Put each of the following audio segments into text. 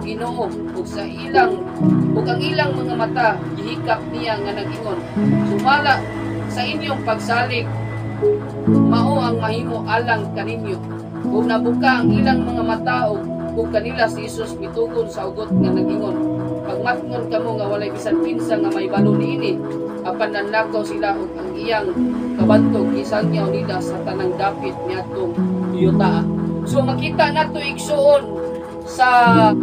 Ginoo." Ug sa ilang ug ang ilang mga mata gihikap niya nga nag-ingon, "Sumala sa inyong pagsalig, mao ang mahimo alang kaninyo." Ug nabuka ang ilang mga mata ug kanila si Jesus mitugon sa ugot nga nag-ingon, "Pagmatngon kamo nga walay bisan kinsa nga mahibalo niini." Apan nanlakaw sila ug ang iyang kabantog gisangyaw nila sa tanang dapit niadtong yutaa. So makita nato, igsuon, sa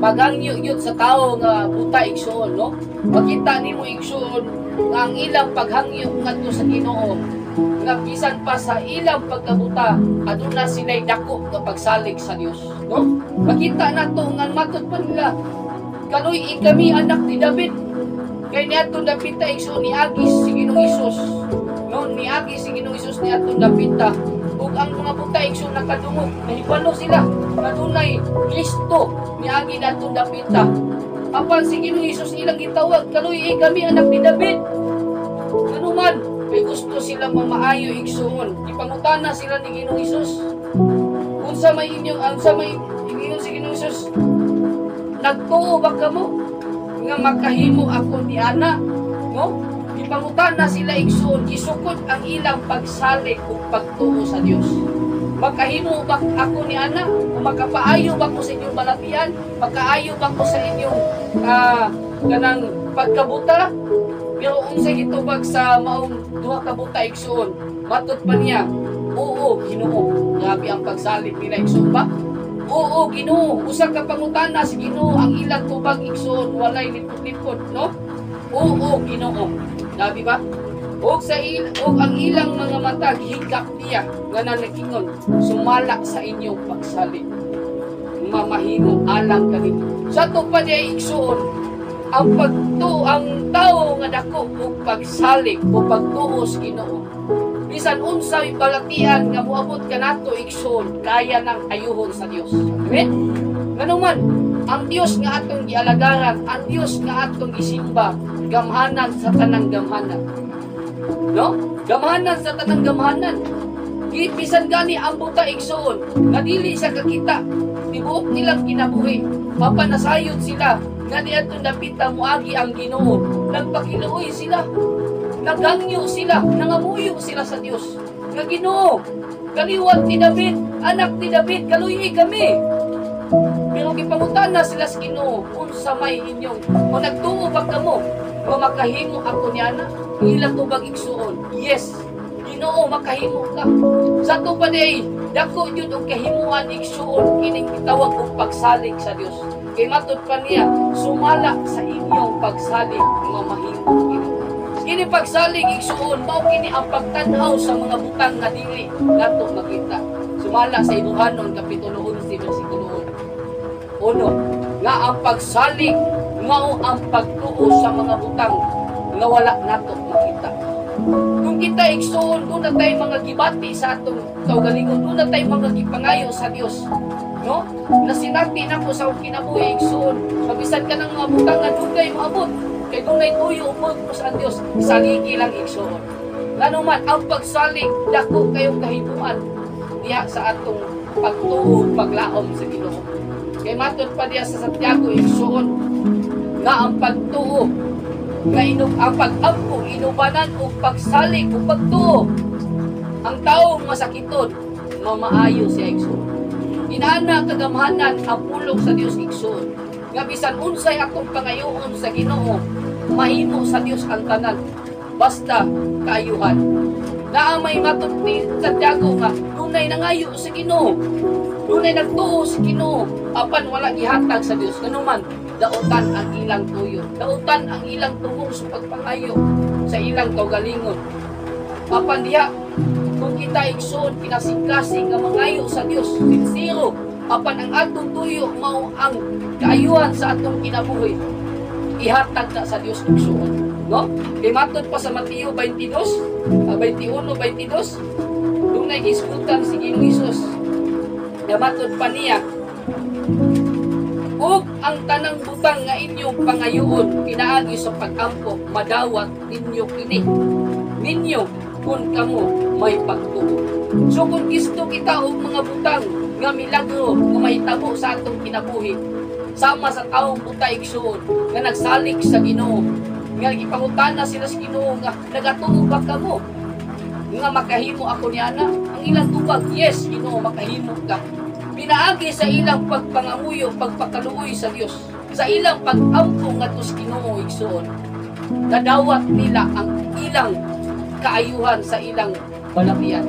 paghangyo gyud sa tawo nga buta, igsuon, no? Makita nimo, igsuon, nga ang ilang paghangyo ngadto sa Ginoo nga bisan pa sa ilang pagkabuta, aduna sila'y dako nga pagsalig sa Dios, no? Makita nato nga matod pa nila, "Kaluy-i kami, anak ni David." Kay niadtong dapita, igsuon, niagi si Ginoong Hesus, no? Niagi si Ginoong Hesus niadtong dapita ug ang mga buta, igsuon, nakadungog, nahibalo sila nga dunay Kristo niagi niadtong dapita. Apan si Ginoong Hesus ilang gitawag, "Kaluy-i kami, anak ni David." Anuman kay gusto sila mamaayo, igsuon. Ipangutana sila ni Ginoong Hesus, unsa may ingon si Ginoong Hesus, "Nagtuo ba kamo nga makahimo ako ni ana?" No? Ipangutana sila, igsuon, gisukod ang ilang pagsalig ug pagtuo sa Dios. Makahimo ba ako ni ana? O makapaayo ba ko sa inyong balatian? Makaayo ba ko sa inyong kanang pagkabuta? Pero unsay gitubag sa maong duha ka buta, igsuon? Matod pa niya, "Oo, Ginoo." Grabe ang pagsalig nila, igsuon ba? "Oo, Ginoo." Usa ka pangutana si Ginoo, ang ilang tubag, igsuon, walay lipod-lipod, no? "Oo, Ginoo." Grabe ba? Ug ang ilang mga mata gihikap niya nga nanagingon, "Sumala sa inyong pagsalig, mamahimo alang kaninyo." Sa ato pa diay, igsuon, ang tao nga dako og pagsalig o pagtuo sa Ginoo, bisan unsay balatian nga moabot kanato, igsuon, kaya nang ayuhon sa Dios. Amen. Nganuman ang Dios nga atong gialagaran, ang Dios nga atong gisimba, gamhanan sa tanang gamhanan, no? Gamhanan sa tanang gamhanan. Bisan gani ang buta, igsuon, nga dili siya kakita tibuok nilang kinabuhi, mapanasayod sila nga niadtong dapita moagi ang Ginoo. Nagpakiluoy sila, naghangyo sila, nangamuyo sila sa Dios nga, "Ginoo, kaliwat ni David, anak ni David, kaluy kami." Pero gipangutana sila sa Ginoo, "Unsa may inyong o nagtuo ba kamo nga makahimo ako niana?" Ang ilang tubag, igsuon, "Yes, Ginoo, makahimo ka." Sa ato pa diay, dako jud og kahimuan, igsuon, kining gitawag og pagsalig sa Dios. Kay matod pa niya, "Sumala sa inyong pagsalig nga mahimo kini." Kini pagsalig, igsuon, mao kini ang pagtan-aw sa mga butang nga dili nato makita. Sumala sa Hebreohanon kapitulo 11 bersikulo 1 nga ang pagsalig mao ang pagtuo sa mga butang nga wala nato makita. Kung kita, igsuon, duna tay mga gibati sa atong kaugalingon, duna tay mga gipangayo sa Dios. No? Nasinati nako sa akong kinabuhi, igsuon. Mabisan ka ng mga butang nga dugay moabot, kay dunay tuyo ug purpose ang Dios, saligi lang, igsuon. Ngano man ang pagsalig dako kayong kahimuan diha sa atong pagtuo, paglaom sa Ginoo. Kay matod pa diha sa Santiago, igsuon, nga ang pagtuo nga inog ang pag-ampo inubanan og pagsalig ug pagtuo. Ang taong masakiton, mamaayo siya, igsuon. Inana kagamhanan ang pulong sa Dios, igsuon. Nga bisan unsay atong pangayoon sa Ginoo, mahimo sa Dios ang tanan basta kaayuhan. Naa may matod ni Santiago nga dunay nangayo sa Ginoo, dunay nagtuo sa Ginoo, apan wala gihatag sa Dios. Nganuman dautan ang ilang tuyo, dautan ang ilang tungong sa pagpangayo sa ilang kaugalingon. Apan diha kung kita, igsoon, kinasing-kasing nga mangayo sa Dios, sinsero, apan ang atong tuyo mao ang kaayuhan sa atong kinabuhi, ihatag na sa Dios, igsoon, no? Kay matod pa sa Mateo 22, 21, 22, dunay gisgutan si Ginoong Hesus. Nga matod pa niya, "Ug ang tanang butang nga inyong pangayoon pinaagi sa pag-ampo, madawat ninyo kini ninyo kung kamo may pagtuo." So kung gusto kita og mga butang nga milagro nga mahitabo sa atong kinabuhi, Sama sa taong buta, igsuon, nga nagsalig sa Ginoo, nga gipangutana sila sa Ginoo nga nagatuo ba kamo nga makahimo ako niana? Ang ilang tubag, "Yes, Ginoo, makahimo ka." Pinaagi sa ilang pagpangamuyo, pagpakaluoy sa Dios, sa ilang pag-ampo ngadto sa Ginoo, igsuon, nadawat nila ang ilang kaayuhan sa ilang balakian,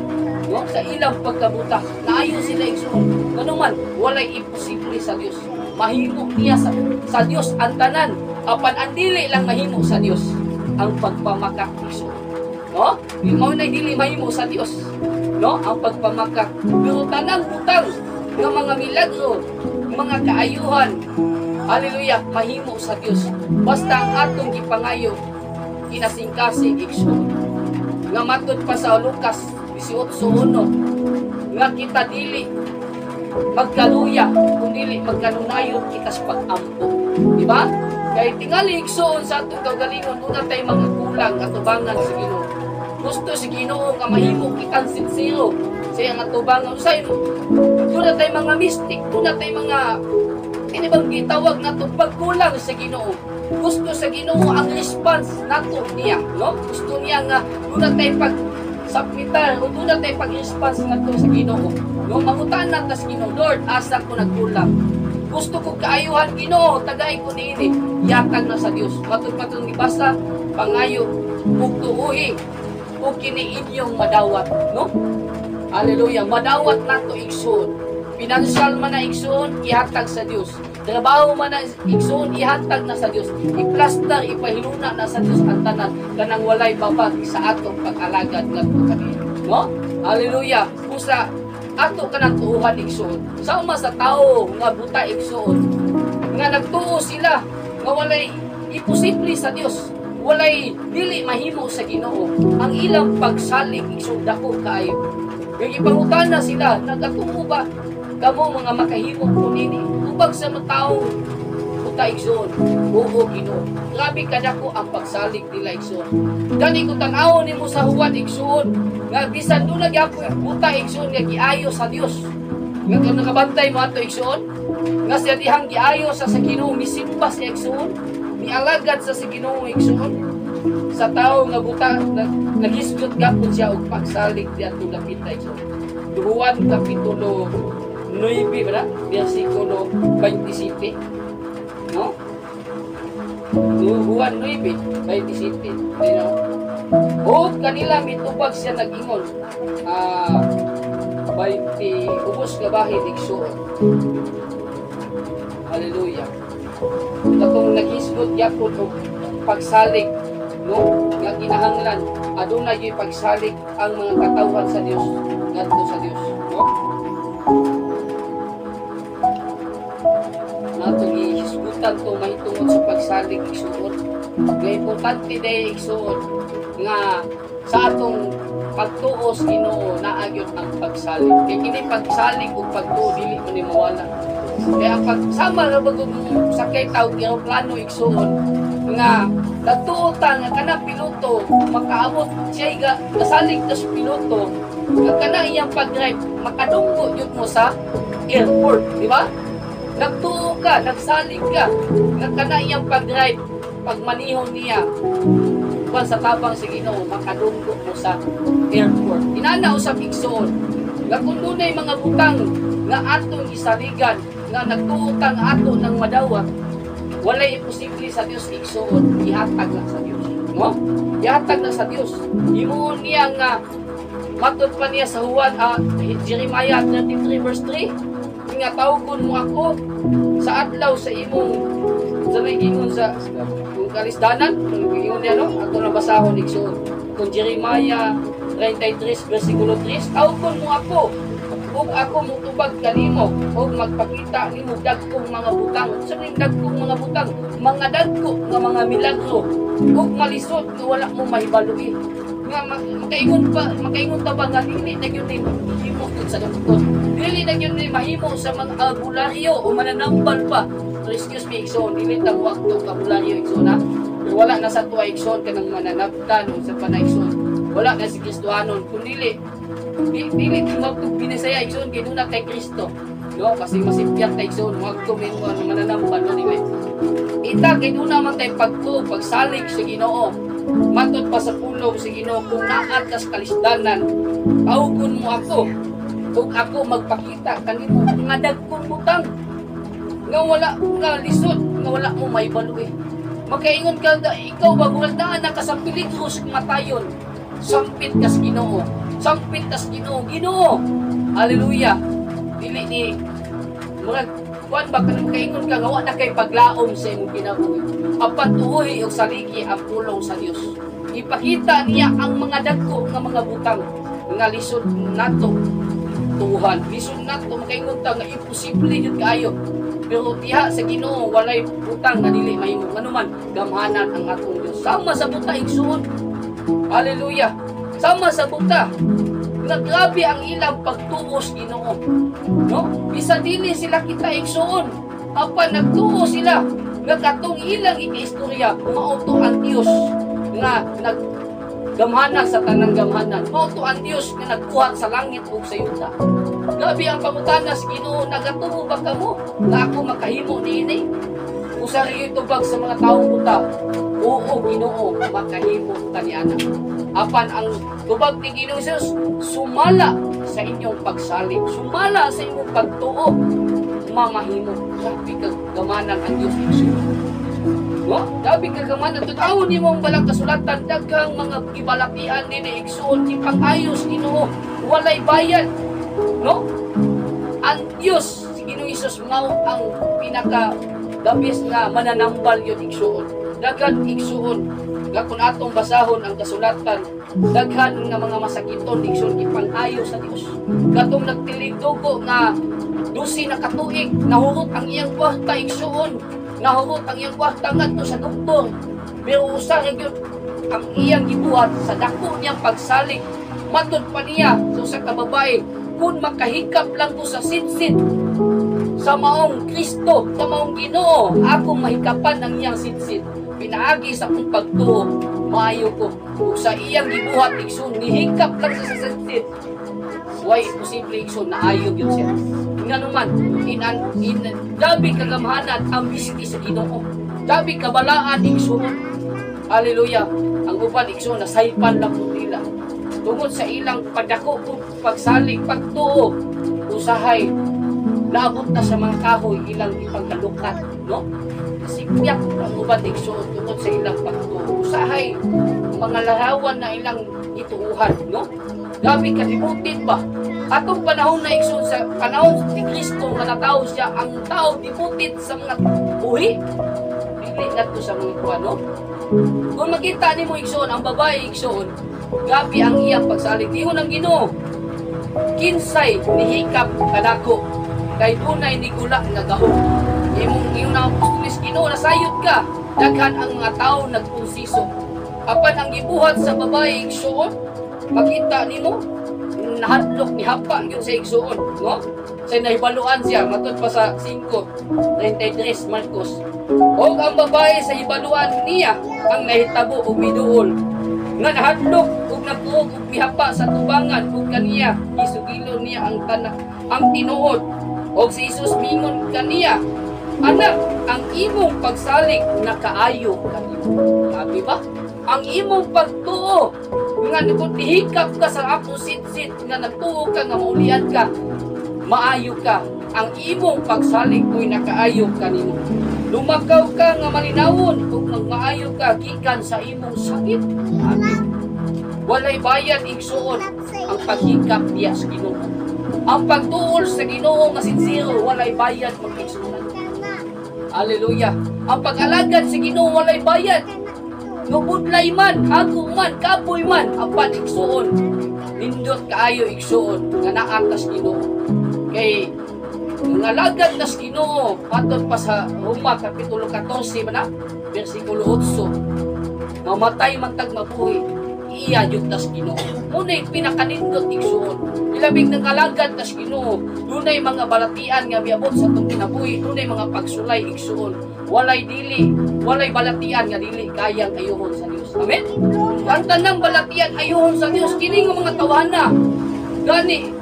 no? Sa ilang pagkabuta, naayo sila, igsuon. Ngano man, walay imposible sa Dios. Mahimo niya sa Dios ang tanan. Apan ang dili lang mahimo sa Dios ang pagpamakak, igsuon. No? Mao na dili mahimo sa Dios. No? Ang pagpamakak. Pero tanang butang nga mga milagro, mga kaayuhan, hallelujah, mahimo sa Dios. Basta ang atong gipangayo, kinasingkasing, igsuon. Nga matod pa sa Lucas 18:1, nga kita dili magkaluya kung dili magkanunayon kita sa pag-ampo. Di ba? Kay tingali, igsuon, sa atong kaugalingon, duna tay mga kulang atubangan sa Ginoo. Gusto si Ginoo nga mahimo kitang sinsero sa iyang atubangan. Usay duna tay mga mistake, duna tay mga ini bang gitawag nato pagkulang sa Ginoo. Gusto sa Ginoo ang response nato niya, no? Gusto niya nga duna tay pag submitar o duna tay pag-response nato sa Ginoo. No, mangutan na ta sa Ginoo, "Lord, asa ko nagkulang? Gusto ko kaayuhan, Ginoo, tagay ko niini." Yatag na sa Dios. Matud pa itong gibasa, pangayo ug tuuhi ug kini inyong madawat, no? Hallelujah. Madawat nato, igsoon. Financial man na, igsoon, ihatag sa Dios. Trabaho man na, igsoon, ihatag na sa Dios. I-plaster, ipahiluna na sa Dios ang tanan kanang walay babag sa atong pag-alagad ngadto kaniya. No? Hallelujah. Busa ato kanang tuuhan, igsoon. Sama sa tao nga buta, igsoon, nga nagtuo sila nga walay imposible sa Dios. Walay dili mahimo sa Ginoo. Ang ilang pagsalig, igsoon, dako kaayo. Kaya ipangutana sila, "Nagatuo ba kamo mga makahimo ko nini?" Tubag sa mga tao buta, igsoon, "Oo, Ginoo." Grabe kadako ang pagsalig nila, igsoon. Gani kung tan-awon nimo sa Juan, igsoon, nga bisan duna gyapon buta, igsoon, nga giayo sa Dios. Nga kung nakabantay mo ato, igsoon, nga siya dihang giayo sa Ginoo, misimba siya, igsoon, mialagad sa Ginoo, igsoon. Sa tao nga buta naghisgot gapon siya og pagsalig diadto dapita, igsoon. Juan kapitulo 9 ba, versikulo 27. No? Juan 9, 27. Ayun. O kanila mitubag siya nag-ingon. 20 ubos nga bahin, igsuon. Hallelujah. Katong naghisgot gyapon og pagsalig, no, nga kinahanglan aduna gyud pagsalig ang mga katawhan sa Dios ngadto sa Dios, no? Nato gihisgutan to mahitungod sa pagsalig, igsuon. Nga importante day, igsuon, nga sa atong pagtuo sa Ginoo naa gyud ang pagsalig. Kay kini pagsalig ug pagtuo dili man ni mawala. Kaya ang pagsama ra bagong sakay tawag eroplano, igsuon, nga nagtuo ta nga kanang piloto makaabot siya ga nasalig ta sa piloto nga kana iyang pag-drive makadunggo gyud mo sa airport, di ba? Nagtuo ka, nagsalig ka nga kana iyang pag-drive, pagmaniho niya kuan sa tabang sa Ginoo, makadunggo mo sa airport. Inana usab, igsoon, nga kung dunay mga butang nga atong isaligan nga nagtuo ta nga ato nang madawat, walay imposible sa Dios, igsoon, ihatag na sa Dios, no? Ihatag na sa Dios. Himuon niya nga matod pa niya sa Juan, Jeremiah 33 verse 3 nga tawgon mo ako sa adlaw sa imong sa may gingon sa kung kalisdanan, kung gingon niya, no? Ato na basahon, igsoon, kung Jeremiah 33 versikulo 3, "Tawgon mo ako ug ako mutubag kanimo ug magpakita nimo dagkong mga butang." Sa ning dagkong mga butang, mga dagko nga mga milagro ug malisod nga wala mo mahibaluhi. Nga makaingon ta ba nga dili na gyud ni mahimo tungod sa doktor, dili na gyud ni mahimo sa mga albularyo o mananambal pa? So excuse me, igsoon, dili ta mo adto albularyo, igsoon, ha. Pero wala na sa tuwa, igsoon, kanang mananabtan o sa panay, igsoon. Wala na si Kristohanon kun dili dili magtug binisaya, igsoon, kay duna kay Kristo. No, kasi masipyat ta, igsoon, mo mananambal, no, dili. Ita kay duna man tay pagtuo, pagsalig sa Ginoo. Matod pa sa pulong sa Ginoo, kung naa ka sa kalisdanan, tawgon mo ako ug ako magpakita kanimo nga dagkong butang nga wala nga lisod nga wala mo mahibalo eh. Makaingon ka, ikaw ba murag naa na ka sa peligro sa kamatayon. Sampit ka sa Ginoo. Sampit ka sa Ginoo. Ginoo. Hallelujah. Dili ni murag kuan ba kanang makaingon ka nga wa na kay paglaom sa imong kinabuhi. Apan tuohi og saligi ang pulong sa Dios. Ipakita niya ang mga dagko nga mga butang nga lisod nato tuuhan. Lisod nato makaingon ta nga imposible jud kaayo. Pero diha sa Ginoo walay butang nga dili mahimo. Nganuman gamhanan ang atong Dios. Sama sa buta, igsuon. Hallelujah. Sama sa buta nga grabe ang ilang pagtuo sa Ginoo. No? Bisa dili sila kita, igsuon. Apan nagtuo sila nga katong ilang ikaistorya, mao to ang Dios nga nag gamhanan sa tanang gamhanan. Mao to ang Dios nga nagbuhat sa langit ug sa yuta. Grabe ang pangutana sa Ginoo, nagatuo ba kamo nga ako makahimo niini? Usa rin tubag sa mga taong buta, "Oo, Ginoo, makahimo ka niana." Apan ang tubag ni Ginoong Jesus, "Sumala sa inyong pagsalig, sumala sa inyong pagtuo, mamahimo." Grabe ka gamhanan ang Dios, igsoon. No? Grabe ka gamhanan. Tan-awon nimo ang balang kasulatan, daghang mga gibalatian ni igsoon, ipang-ayos Ginoo, walay bayad. No? Ang Dios, si Ginoong Hesus mao ang pinaka the best nga mananambal yun, igsuon. Daghan, igsuon, nga kung atong basahon ang kasulatan, daghan nga mga masakiton, igsuon, ipang-ayo sa Dios. Katong nagtilig dugo nga 12 na katuig, nahurot ang iyang kwarta, igsuon. Nahurot ang iyang kwarta ngadto sa doktor. Pero usa ra gyud ang iyang gibuhat sa dako niyang pagsalig. Matod pa niya sa usa ka babae, "Kung makahikap lang ko sa sitsit sa maong Kristo, sa maong Ginoo, akong mahikapan ang iyang sitsit. Pinaagi sa akong pagtuo, maayo ko." Ug sa iyang gibuhat, igsoon, nihikap lang siya sa sitsit. Way imposible, igsoon, naayo gyud siya. Nga naman, in grabe kagamhanan ang miski sa Ginoo. Grabe kabalaan, igsoon. Hallelujah. Ang uban, igsoon, nasaypan lang po nila. Tungod sa ilang pagdako o pagsalig, pagtuo, usahay, naabot na sa mga kahoy ilang ipagkalukat, no? Sipyak ang uban, igsoon, tungod sa ilang pagtuo. Usahay, mga larawan na ilang ituuhan, no? Grabe ka-devoted ba? Atong panahon na, igsoon, sa panahon ni Kristo nga natawo siya, ang tao devoted sa mga buhi. Dili ngadto sa mga kuan, no? Kung makita nimo, igsoon, ang babae, igsoon, grabe ang iyang pagsalig. Ingon ang Ginoo, "Kinsay nihikap kanako kay dunay nigula nga gahom." Imong ingon ang apostoles, "Ginoo, nasayod ka. Daghan ang mga tao nagpunsiso." Apan ang gibuhat sa babae, igsuon, makita nimo nahadlok ni hapa gyud sa igsuon, no? Sa nahibaluan siya, matod pa sa 5:33 Marcos. Og ang babae sa hibaluan niya ang nahitabo og miduol nga nahadlok ug napuog ug mihapa sa tubangan ug kaniya gisugilon niya ang tanan ang tinuod. Og si Jesus mingon kaniya, "Anak, ang imong pagsalig nakaayo kanimo." Sabi ba? Ang imong pagtuo nga kung nihikap ka sa akong sitsit nga nagtuo ka nga maulian ka, maayo ka. Ang imong pagsalig ko'y nakaayo kanimo. Lumakaw ka nga malinawon ug magmaayo ka gikan sa imong sakit. Amen. Walay bayad, igsuon, ang paghikap niya sa Ginoo. Ang pagtuol sa Ginoo nga sinsero, walay bayad, mga igsuonan. Hallelujah. Ang pag-alagad sa Ginoo, walay bayad. Nubudlay man, hago man, kapoy man, apan igsuon. Nindot kaayo, igsuon, nga naa tas Ginoo. Kay ngalagad tas Ginoo, matod pa sa Roma kapitulo 14 man na, versikulo 8. Mamatay man tag mabuhi, iya jud tas Ginoo. Muna'y pinakanindot, igsuon. Ilabing nangalagad tas Ginoo, dunay mga balatian nga miabot sa atong kinabuhi, dunay mga pagsulay, igsuon. Walay dili, walay balatian nga dili kayang ayuhon sa Dios. Amen. Ang tanang balatian ayuhon sa Dios kini nga mga tawhana. Gani.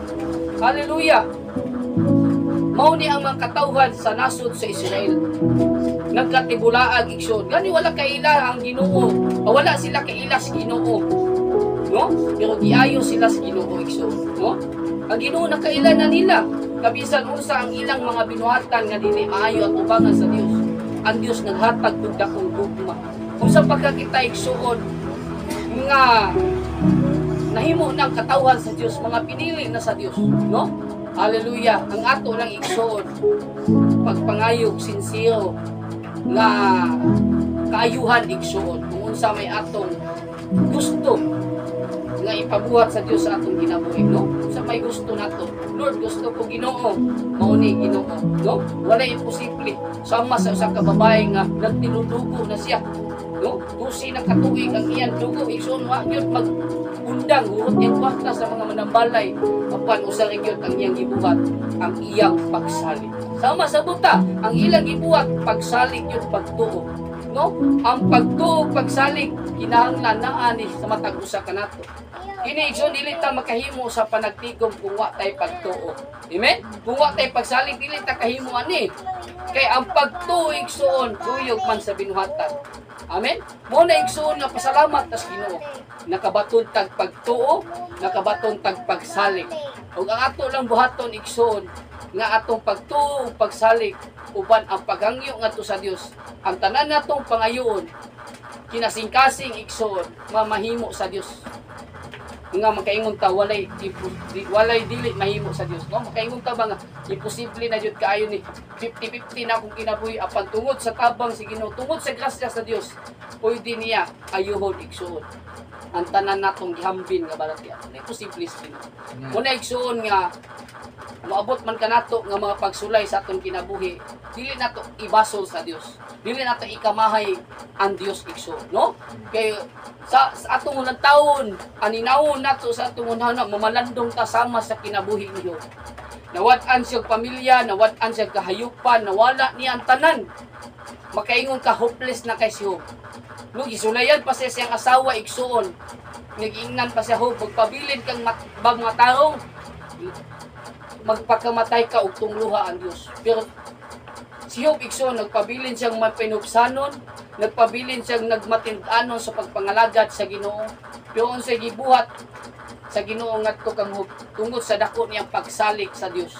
Hallelujah. Mao ni ang mga katawhan sa nasod sa Israel. Nagkatibulaag, igsoon. Gani wala kaila ang Ginoo. O wala sila kaila sa Ginoo. No? Pero giayo sila sa Ginoo, igsoon, no? Ang Ginoo nakaila na nila. Kabisan unsa ang ilang mga binuhatan nga dili maayo at ubangan sa Dios. Ang Dios naghatag og dakong gugma. Kung sa pagkakita, igsoon, nga nahimo ng katawhan sa Dios, mga pinili na sa Dios, no? Hallelujah. Ang ato lang, igsoon, pagpangayog sincero nga kaayuhan, igsoon, kung unsa may atong gusto nga ipabuhat sa Dios sa atong kinabuhi, no? Sa may gusto nato. Lord, gusto ko, Ginoo, mao ni Ginoo, no? Wala imposible. Sama sa usa ka babae nga nagtinudugo na siya, no? 12 na katuig ang iyang dugo, igsoon, wa gyud mag undang, hurot niyang kwarta sa mga manambalay, apan usa ra gyud ang iyang gibuhat, ang iyang pagsalig. Sama sa buta, ang ilang gibuhat, pagsalig yun, pagtuo. No? Ang pagtuo, pagsalig, kinahanglan naa ni sa matag usa kanato. Kini, igsoon, dili ta makahimo sa panagtigom kung wa tay pagtuo. Amen? Kung wa tay pagsalig, dili ta kahimo ani. Kay ang pagtuo, igsoon, kuyog man sa binuhatan. Amen? Mo na, igsoon, nga pasalamat tas Ginoo. Nakabaton tag pagtuo, nakabaton tag pagsalig. Ug ang ato lang buhaton, igsoon, nga atong pagtuo ug pagsalig uban ang paghangyo ngadto sa Dios. Ang tanan natong pangayoon, kinasingkasing, igsoon, mamahimo sa Dios. Nga makaingon ta walay dili mahimo sa Dios, no? Makaingon ta ba nga imposible na jud kaayo ni, 50-50 na akong kinabuhi, apan tungod sa tabang si Ginoo, tungod sa grasya sa Dios, pwede niya ayuhon, igsoon, ang tanan natong gihambin nga balatian. Wala imposible sa Ginoo. Muna, igsoon, nga moabot man kanato nga mga pagsulay sa atong kinabuhi, dili nato ibasol sa Dios. Dili nato ikamahay ang Dios, igsoon, no? Kay sa atong unang taon, aninawon nato sa atong unang mamalandong ta sama sa kinabuhi niyo. Nawad-an siya pamilya, nawad-an siya kahayupan, nawala niya ang tanan. Makaingon ka hopeless na kay si Job. No, gisulayan pa siya siyang asawa, igsuon. Nag-ingnan pa siya, "Job, magpabilin kang bag mga tarong, magpakamatay ka og tungluha ang Dios." Pero si Job, igsoon, nagpabilin siyang mapinupsanon, nagpabilin siyang nagmatindanon sa pagpangalagad sa Ginoo. Pero unsay gibuhat sa Ginoo ngadto kang Job tungod sa dako niyang pagsalig sa Dios?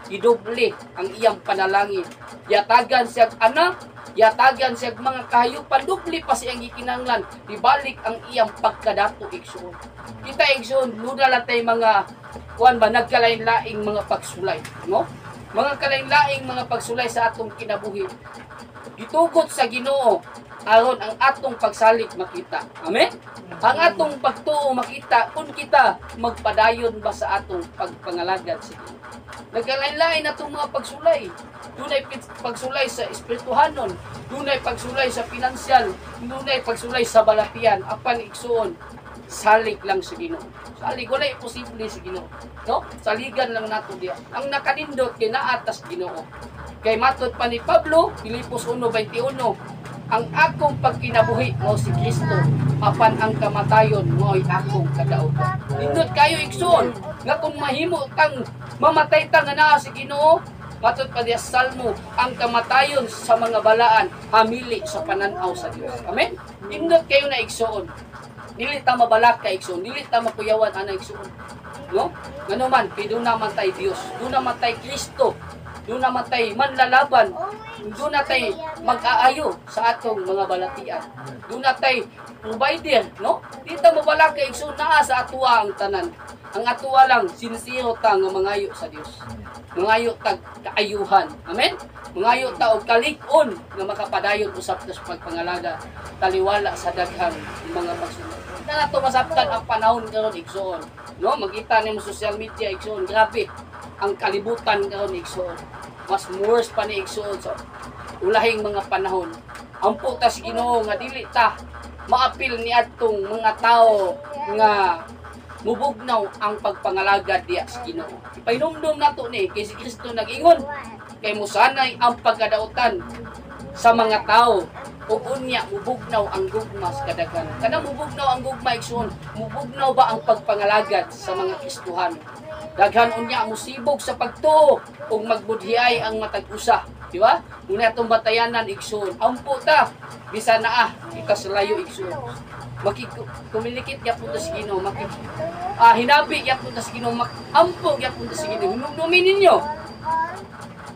Gidoble ang iyang panalangin. Yatagan siya anak, yatagan siya mga kahayupan, doble pa siyang gikinahanglan, ibalik ang iyang pagkadato, igsoon. Kita, igsoon, luna lang tay mga kuan ba, nagkalain-laing mga pagsulay, no? Mga kalain-laing mga pagsulay sa atong kinabuhi. Gitugot sa Ginoo aron ang atong pagsalig makita. Amen? Ang atong pagtuo makita kung kita magpadayon ba sa atong pagpangalagad sa Ginoo. Nagkalain-lain atong mga pagsulay. Dunay pagsulay sa espirituhanon, dunay pagsulay sa pinansyal, dunay pagsulay sa balatian. Apan, igsuon, salig lang sa Ginoo. Salig, wala imposible sa Ginoo. No? Saligan lang nato diya. Ang nakanindot kay naa tas Ginoo. Kay matod pa ni Pablo, Filipos 1:21, "Ang akong pagkinabuhi mao si Kristo, apan ang kamatayon mao'y akong kadaugan." Nindot kayo, igsoon, nga kung mahimo tang mamatay ta nga naa si Ginoo, matod pa diya sa Salmo, ang kamatayon sa mga balaan hamili sa pananaw sa Dios. Amen? Nindot kayo na, igsoon. Dili ta mabalaka, igsoon, dili ta makuyawan ana, igsoon. No? Ngano man, kay duna man tay Dios, duna man tay Kristo, duna man tay manlalaban, duna tay mag-aayo sa atong mga balatian. Duna tay provider, no? Di ta mabalaka, igsoon, naa sa atoa ang tanan. Ang atoa lang, sincero ta nga mangayo sa Dios. Mangayo tag kaayuhan. Amen? Mangayo ta og kalig-on nga makapadayon usab ta sa pagpangalaga taliwala sa daghang mga pagsulay. Na nato masabtan ang panahon karon, igsoon. No, makita nimo social media, igsoon, grabe ang kalibutan karon, igsoon. Mas worse pa ni, igsoon, sa ulahing mga panahon. Ampo ta sa Ginoo nga dili ta maapil ni adtong mga tao nga mubugnaw ang pagpangalagad diya sa Ginoo. Ipahinumdum nato ni kay si Kristo nag-ingon kay musanay ang pagkadautan sa mga tao. Ug unya mubugnaw ang gugma sa kadaghanan. Kana mubugnaw ang gugma, igsoon, mubugnaw ba ang pagpangalagad sa mga Kristohano? Daghan unya musibog sa pagtuo ug magbudhiay ang matag usa, di ba? Una atong batayanan, igsoon. Ampo ta bisan naa kita sa layo, igsoon. Makikumilikit gyapon ta sa Ginoo, maki hinabi gyapon ta sa Ginoo, ampo gyapon ta sa Ginoo. Hinumdumin ninyo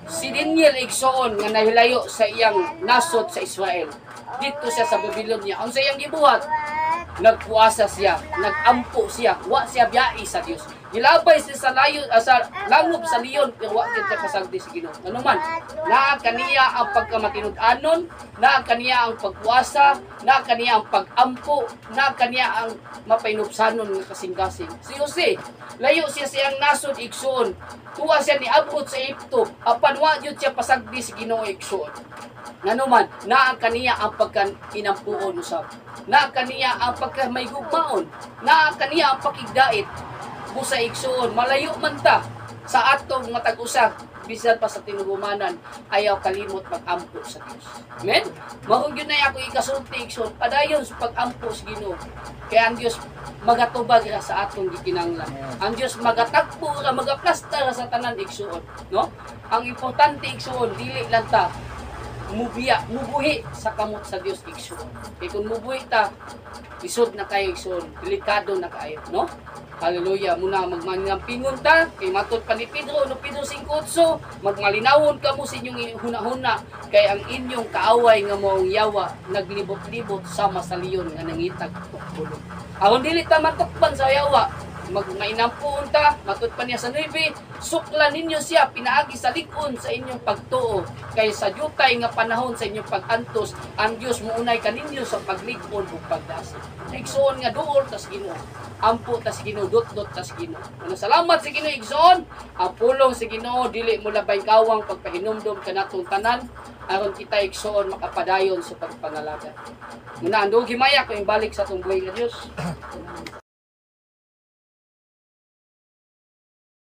si Daniel, igsoon, nga nahilayo sa iyang nasod sa Israel. Dito siya sa Babylonia. Unsa iyang gibuhat? Nagpuasa siya, nagampo siya, wa siya biyai sa Dios. Gilabay siya sa layo sa langop sa leon pero wa kita pasagdi sa Ginoo. Ano man, naa kaniya ang pagkamatinud-anon, naa kaniya ang pagpuasa, naa kaniya ang pagampo, naa kaniya ang mapainubsanon nga kasing-kasing. Si Jose, layo siya sa iyang nasod, igsoon. Tuwa siya niabot sa Ehipto, apan wa gyud siya pasagdi sa Ginoo, igsoon. Ngano man, naa kaniya ang pagka inampuon usab. Naa kaniya ang pagka may gugmaon. Naa kaniya ang pakigdait. Busa, igsoon, malayo man ta sa atong matag usa bisan pa sa tinuhumanan, ayaw kalimot magampo sa Dios. Amen? Mao gyud na ako ikasulti, igsoon, padayon sa pagampo sa Ginoo. Kaya ang Dios magatubag ra sa atong gikinanglan. Ang Dios magatagpo ra, magaplasta ra sa tanan, igsoon, no? Ang importante, igsoon, dili lang ta mubiya, mubuhi sa kamot sa Dios, igsoon. Kay kung mubuhi ta, isod na kayo, igsoon, delikado na kayo, no? Hallelujah. Muna magmangampingon ta kay matod pa ni Pedro no Pedro 5:8, magmalinawon kamo sa inyong hunahuna kay ang inyong kaaway nga maong yawa naglibot-libot sama sa leon nga nangitag tukbulog. Aron dili ta matukban sa yawa, magmainampuon ta, matod pa niya sa 9, suklan ninyo siya pinaagi sa lig-on sa inyong pagtuo kay sa jutay nga panahon sa inyong pag-antos ang Dios mounay kaninyo sa paglig-on ug pagdasig. Igsoon nga duol tas Ginoo. Ampo tas Ginoo, dot-dot tas Ginoo. Ano, salamat sa Ginoo, igsoon. Ang pulong sa Ginoo dili mo labay kawang pagpahinumdom kanatong tanan aron kita, igsoon, makapadayon sa pagpangalagad. Muna ang himaya ko balik sa atong buhi nga Dios.